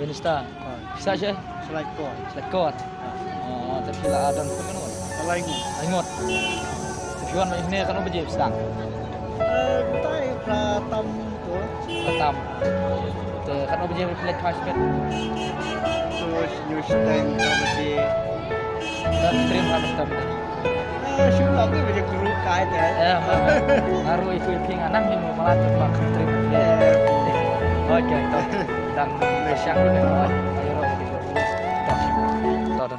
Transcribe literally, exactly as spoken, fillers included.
Minister. Pisa che? Selaikor. Selaikor. Oh, te phi la don phi ngut? Lai ngut. Lai ngut. Te phi wan mynne katno baje phi sdang? Eh, kita pra tam tu. Pra tam. Te katno baje phi leit phai sbet? Tu shu sdang katno baje. Te trim ha baje tam. Eh, shu lok ni baje guru kai te. Eh, ma. Aru itu phi ngan nang ni mo malat ma krim trim. Eh. Okay, to. Dan syang ni. Ayo, to. To, to.